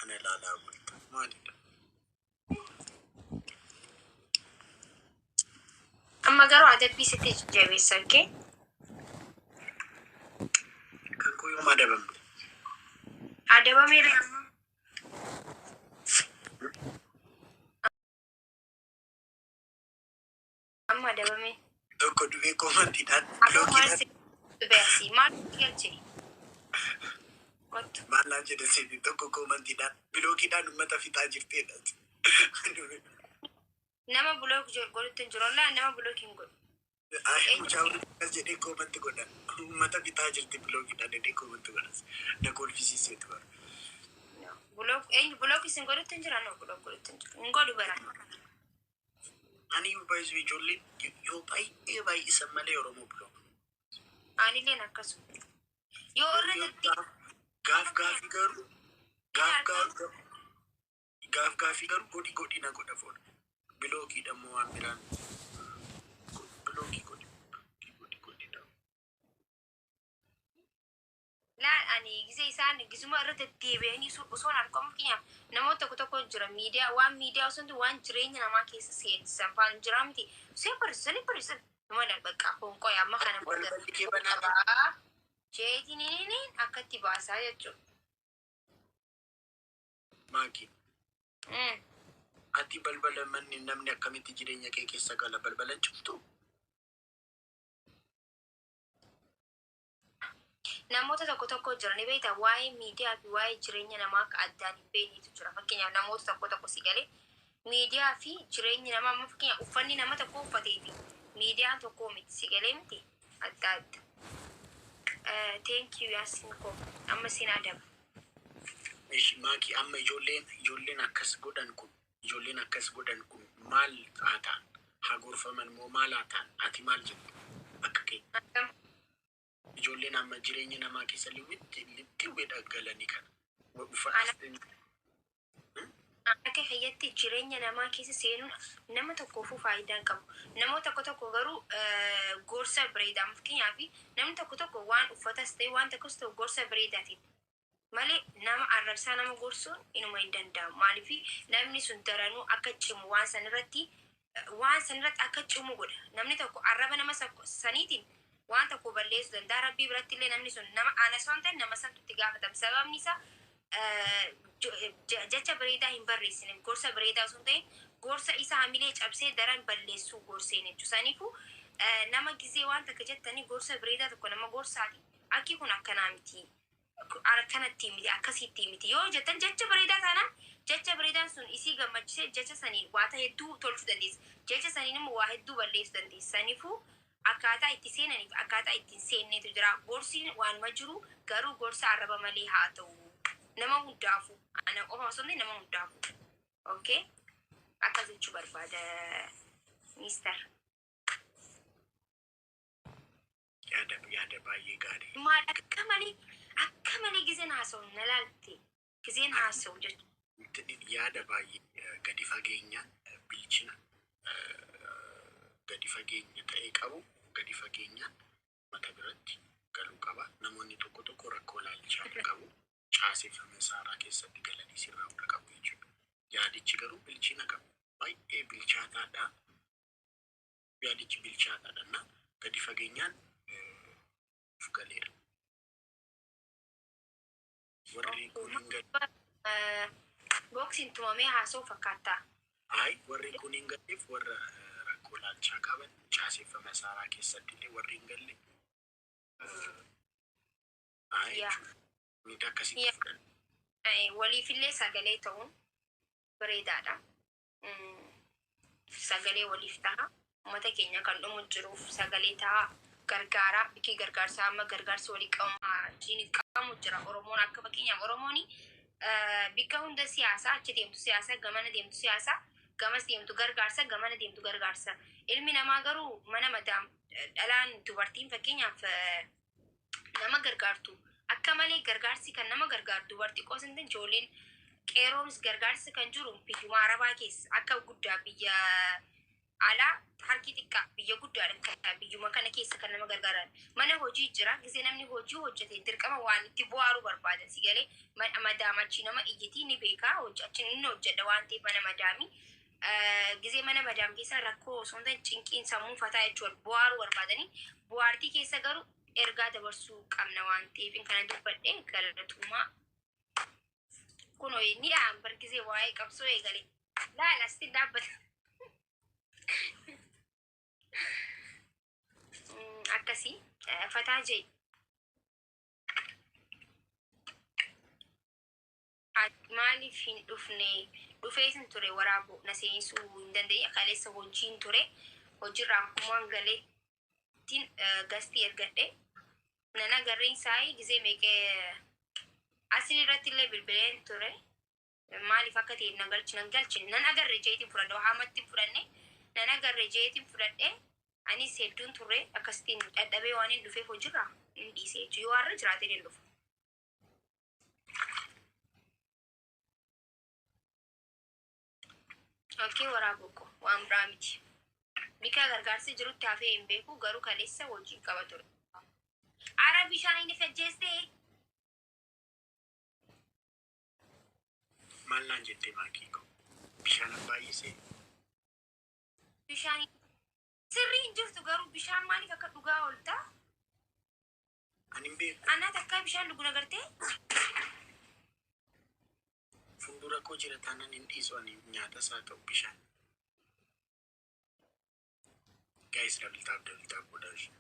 Ana ilaalaa bulta. Maalidha? Amma garuu adabbii sitti jabeessa, okay? Kan koo yoom adabamte? Adabameera amma. Amma adabame. Tokko dhufee komantiidhaan Aboo maal bilookiidhaan si beesi? Maal si galche? Kottu. Maal naan jedhe seeti tokko komantiidhaan bilookiidhaan uummata fixaa jirteedha. Nama block godhutti hin jiru. Wallaahi nama block hin godhu. Ay, Eenyu mucaa akkas jedhee comment godha. Uummata fixaa jirti bilookiidhaan jedhee comment godha. Na kolfisiiseetu bara. No. Block eenyu block isin godhutti hin jira? No, block godhutti hin jiru. Hin godhu bara. Ani baay'isuu ijoolleen yoo baay'ee baay'isan malee Oromoo block. Anilleen akkasuma. Yoo irra deddeebi'ee Gaaf gaafii garuu gaaf gaaf gaaf gaafii garuu godhi godhi na godha foon. Bilookiidha moo waan biraan bilookii godhi godhi godhi na. Laal, ani gisee isaan gisuma irra deddeebi'anii osoo hin argamu, fakkeenyaaf namoota tokko tokko jira, miidiyaa, waan miidiyaa osoo hin ta'in waan jireenya namaa keessa seensisan faan jira miti. Seen barreessan barreessan numa bakka honqoy amma kana booda Balballi kee banaadha. Qabaa jeetiniin akkatti baasaa jechuudha. Maaki. Ati balbala manni namni akkamitti jireenya kee keessa gala, balbala hin cuftu? Namoota tokko tokko jira, ni beektaa, waa'ee miidiyaa fi waa'ee jireenya namaa akka addaan hin beeknetu jira. Fakkeenyaaf namoota tokko tokko si galee miidiyaa fi jireenyi namaa, amma fakkeenyaaf uffanni nama tokko uffatee fi miidiyaan tokko miti, si galee miti, adda adda. Thank you, Yaasin koo, amma sin adaba. Ishi Maaki, amma ijoolleen akkas godhan kun, ijoolleen akkas godhan kun maal haa ta'an? Haa gorfaman moo maal haa ta'an? Ati maal jettu akka kee? Akkam? Ijoolleen amma jireenya namaa keessa liwitti litti galanii kana. Ana akka fayyatti jireenya namaa keessa seenuun nama tokkoofuu faayidaa hin qabu. Namoota tokko tokko garuu gorsa bareedaa, fakkeenyaaf namni tokko tokko waan uffatas ta'e waan tokkos ta'u gorsa bareedaatiin malee nama arrabsaa nama gorsuun inuma hin danda'amu. Maaliif namni sun daranuu akka cimu waan sanirratti akka cimu godha. Namni tokko arraba nama saniitiin waan tokko balleessuu danda'a. Rabbii biratti illee namni sun nama ana osoo hin ta'in nama santu itti gaafatama. Sababni isaa jecha bareedaa hin barreessine, gorsa bareedaa osoo hin ta'in gorsa isa hamilee cabsee daran balleessuu gorseen jechuudha. Saniifuu nama gizee waan takka jettanii gorsa bareedaa tokko nama gorsaati. Akki kun akkanaa miti. Akkanatti miti, akkasitti miti yoo jettan, jecha bareedaa taanaan jecha bareedaan sun isii gammachisee jecha saniin waata hedduu tolchuu dandeessa. Jecha saniin immoo waa hedduu balleessuu dandeessa. Saniifuu akkaataa itti seenaniif akkaataa ittiin seenneetu jira. Gorsiin waanuma jiru, garuu gorsa arraba malee haa ta'u. Nama hundaafuu. Ana qofa osoo hin ta'in nama hundaafuu. Okay? Akkas jechuu barbaada, mister. Yaada baay'ee gaarii. Maal, akka malee gizeen haasa'u na laalte. Gizeen haasa'u jechuudha. Yaada baay'ee gadi fageenyaan bilchina gadi fageenya ta'e qabu, gadi fageenyaan mata biratti galuu qaba. Namoonni tokko tokko rakkoo ilaalchaa qabu. Caaseffama saaraa keessatti galanii sirraa qabu jechuudha. Yaadichi garuu bilchina qaba. Baay'ee bilchaataadha. Yaadichi bilchaataadha. Na gadi fageenyaan of galeera. Warri kun hin galle. Booksiin tumamee haasa'u fakkaata. Ay, warri kun hin galleef warra rakkoo ilaalchaa qaban, caaseffama saaraa keessatti illee warri hin galle ay jechuudha. Nuti akkasitti fudhanna. Waliifillee sagalee ta'uun bareedaadha. Sagalee waliif ta'a. Uummata keenya kan dhumu jiruuf sagalee ta'a. Gargaara. Bikki gargaarsaa amma gargaarsi walii qabamaa qabamu jira. Oromoon akka fakkeenyaaf Oromoon bikka hunda siyaasaa achi deemtu siyaasaa, gamana deemtu siyaasaa, gamas deemtu gargaarsa, gamana deemtu gargaarsa. Ilmi namaa garuu mana madaam dhalaan dubartiin fakkeenyaaf nama gargaartu akka malee, gargaarsi kan nama gargaaru dubartii qofa hin ta'in, ijoolleen qeeroonis gargaarsi kan jiru biyyuma arabaa keessa akka guddaa biyya Alaa harki xiqqaa biyya guddaadha, biyyuma kana keessa kan nama gargaaran. Mana hojii jira, gisee namni hojii hojjete dirqama waan itti bu'aaruu barbaada. Si galee madaamachi nama iyyitii ni beekaa, achi inni hojjedha waan ta'eef mana madaamii. Gisee mana madaam keessa rakkoo osoo hin ta'in cinqiin sammuu fataa jechuudha, bu'aaruu barbaadanii bu'aartii keessa garuu ergaa dabarsuu qabna waan ta'eef kana dubbadhe. Galatummaa. Kunoo ni dhahan bargisee waa'ee qabsoo eegale. Laala, asitti dhaabbata. Akkasii fataa jee. Maaliif hin dhufne? Dhufee sin ture, waraaboo na seensuu hin dandeenye. Kaleessa hojiin ture, hojiirraa akkumaan galeettiin gastii ergadhe. Nan agarreen saayii gisee meeqee asin irratti illee bilbileen ture. Maaliif akka ta'e nan galchi nan galchine, nan agarre jeetiin fudhadhe, haamatti fudhanne, nan agarre jeetiin fudhadhe. Anis hedduun turre, akkasitiin dadhabee waan hin dhufeef hojiirraa hin dhiise jechuudha. Yoo har'a jiraate hin dhufu. Okay, waraaboo ko waan biraa miti. Bika gargaarsi jirutti hafee hin beeku, garuu kaleessa hojii qaba ture. Ara bishaan inni fejjeessee. Maal naan jettee, maakii ko? Bishaan baay'isee. Bishaan sirrii hin jirtu, garuu bishaan maaliif akka dhugaa oolta? Ani hin beeku. Anaa takkaa bishaan dhugu nagartee? Fuuldura koo jira taanaan hin dhiisu ani, nyaata isaa ta'u bishaan. Guys, double tap, double tap godhaa ishee.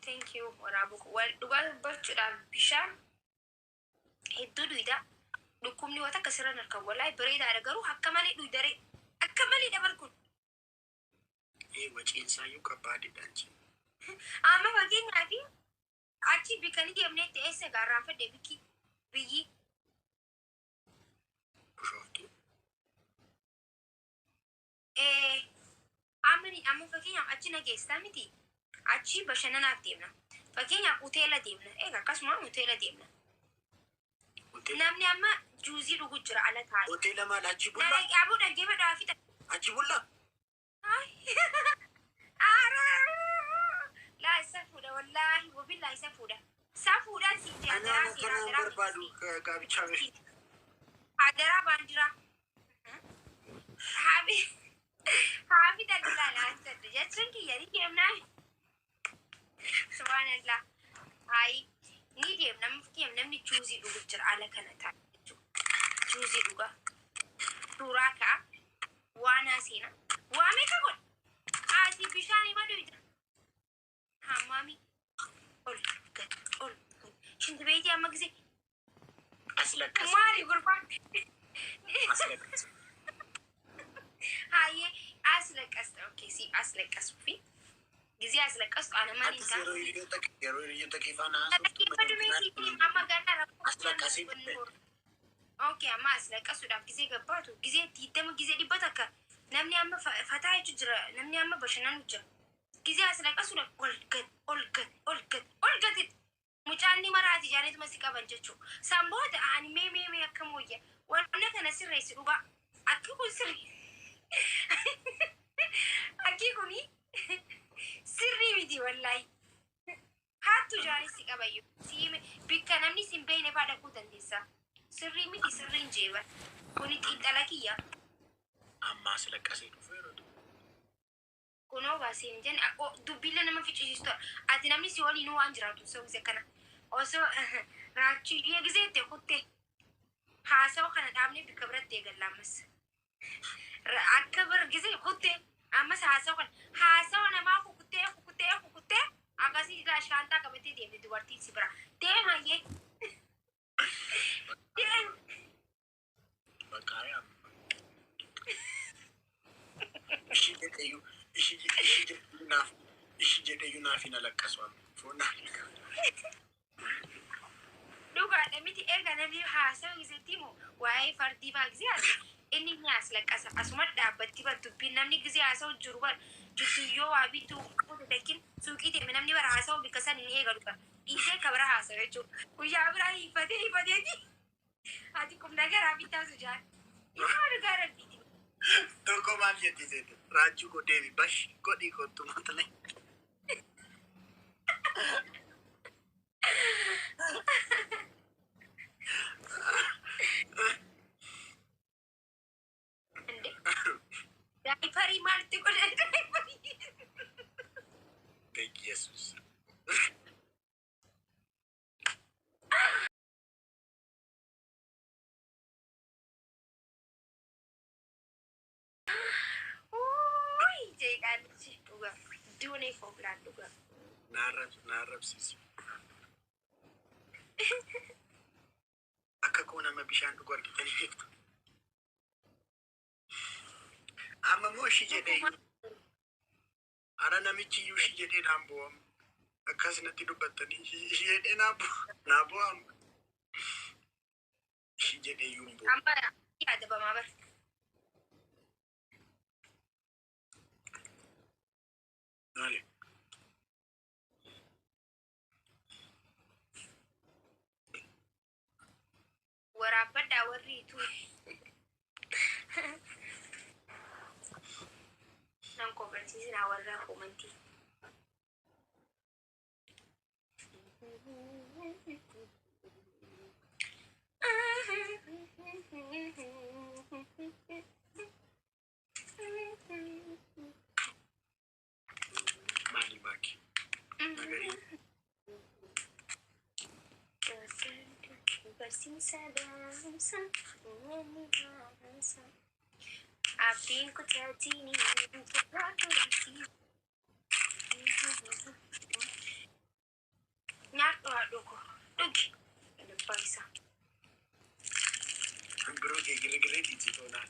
Thank you, waraaboo ko. Wal dhugaa dubbachuudhaaf bishaan hedduu dhuyda. Dhukkubni waan akka sirran harka walaay bareedaadha, garuu akka malee dhuydaree akka malee dabar kun. Ee, waciinsaayyuu qabbaadidhaan jee. Amma fakkeenyaaf achi bikkanii deemneetti eessa gaarraan fedhe bikki biyyi. Bishooftuu. Amma amma fakkeenyaaf achi na geessaa miti, achi bashannanaaf deemna, fakkeenyaaf hoteela deemna, egaa akkasuma hoteela deemna. Hoteela. Namni amma juuzii dhugu jira ala taa'e. Hoteela maal, achi bullaa? Aboo, dhaggeeffadhaa fi Achi bullaa? Laa, isa fuudha, wallaahi wabillaa isa fuudha. Isa fuudhaan si Ani jira. ana kana hin barbaadu gaabichaa bee. Hagaraa baandiraa. Haafi haafi daldalaa jechuun kiyya ni deemnaa. Subhaanallah. Hayi, ni deemna. Amma fakkeenyaaf namni juuzii dhugu jira ala kana taa'e jechuudha. Juuzii dhuga. Suuraa ka'a. Waan haasina. Waa meeqa godha? Ati bishaan hima dhuyda. Hammaami. Ol gad ol gad. Shinti beetii amma gisee. As lakkasa. Maali gurbaan? As lakkasa. Hayyee, as laqqasta. Okay, si as laqqasuufi. Gisee as laqqastu ana maaliin Atis ta'a? yeroo hiriyoota kee faana haasoftu Dhaggeeffadhu amma ganna rakkoo. As laqqasii. Okay, amma as laqqasuudhaaf gisee gabbaatu gisee 20, gisee 100 namni amma fataa jechuun jira, namni amma bashannanu jira. Gisee as laqqasuudhaaf ol gad ol gad ol gad ol gad mucaan ni maraati jaanituma si qaban jechuudha. San booda ani mee mee mee akkam wayya, wanna kana sirreessi dhugaa, akki kun sirrii, akki kuni sirrii miti wallaahi. Hattu jaanis si qabayyu. Siime bikka namni sin beekne faa dhaquu dandeessa. Sirrii miti, sirriin jeeba. Kuni xiinxala kiyya. Amma as laqqasee dhufu yeroo ta'u. Kunoo baaseen jenne dubbiillee nama ficcisiistu. Ati namni si waliin waan jiraatu osoo gisee kana. Osoo raachuu gisee itti kutte haasawa kana dhaabnee bikka biratti eegalla ammas. Akka bira gisee kutte ammas haasawa kana haasawa namaa kukuttee kukuttee kukuttee akkasii ilaa shaantaa qabatee deemte dubartiin si bira. Deemayyee. Deem. Bakka amma. Ishii jedheyyuu ishii jedheyyuu naaf ishii jedheyyuu naaf hin alaqqasu amma. Foon naaf hin qabu. Dhugaadha miti, erga namni haasawa giseetti himu waa'ee fardii faa gisee haasa inni ni as laqqasa, asuma dhaabbatti bar dubbiin namni gisee haasawu jiru bar jidduyyoo waa bituu takkin suuqii deeme, namni bara haasawu bikka san hin eegalu bar dhiisee ka bira haasawu jechuudha. Guyyaa biraa hiifatee hiifateeti Ati kum nagaraa bittaa sujaan. Isaa dhugaa rabbiiti. Tokko maal jetti seete? Raajuu koo deebi bash godhii kottu matalee. Inde diaperii maalti godhan diaperii? Thank Yesus. Uuyi jeeqaanichi dhugaa. Duunee fooflaan dhugaa. Naarrabsiisu. Akka koo nama bishaan dhugu argitanii beektu. Amma immoo ishii jedhee ara namichi iyyuu ishii jedhee naan bo'amu. Akkas natti dubbattanii ishii jedhee naa bo'amu. Ishii jedhee iyyuu hin bo'u. Amma yaadabamaa bara. Maali? Waraabbadhaa warri itu. Nan kofalchiisinaa warra koomantii. Maali maaki? Nagarii. Barsiisa barumsa Abdiin kutaatiin nyaadhu haadhoo koo dhugi dhibbaa isaa. Biroo kee girgiree dhiichi toonaa.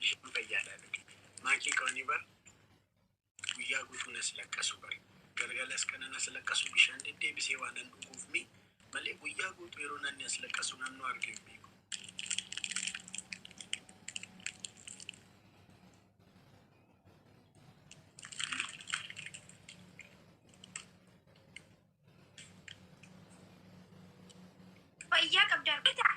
Isheen fayyaadhaa dhugi. Maakii qabanii bar guyyaa guutuu nas laqqasu bar. Galgalas kana nas laqqasu bishaan deddeebisee waan nan dhuguuf mi malee guyyaa guutuu yeroo namni as laqqasu naannoo argee hin beeku. Fayyaa qabda argita.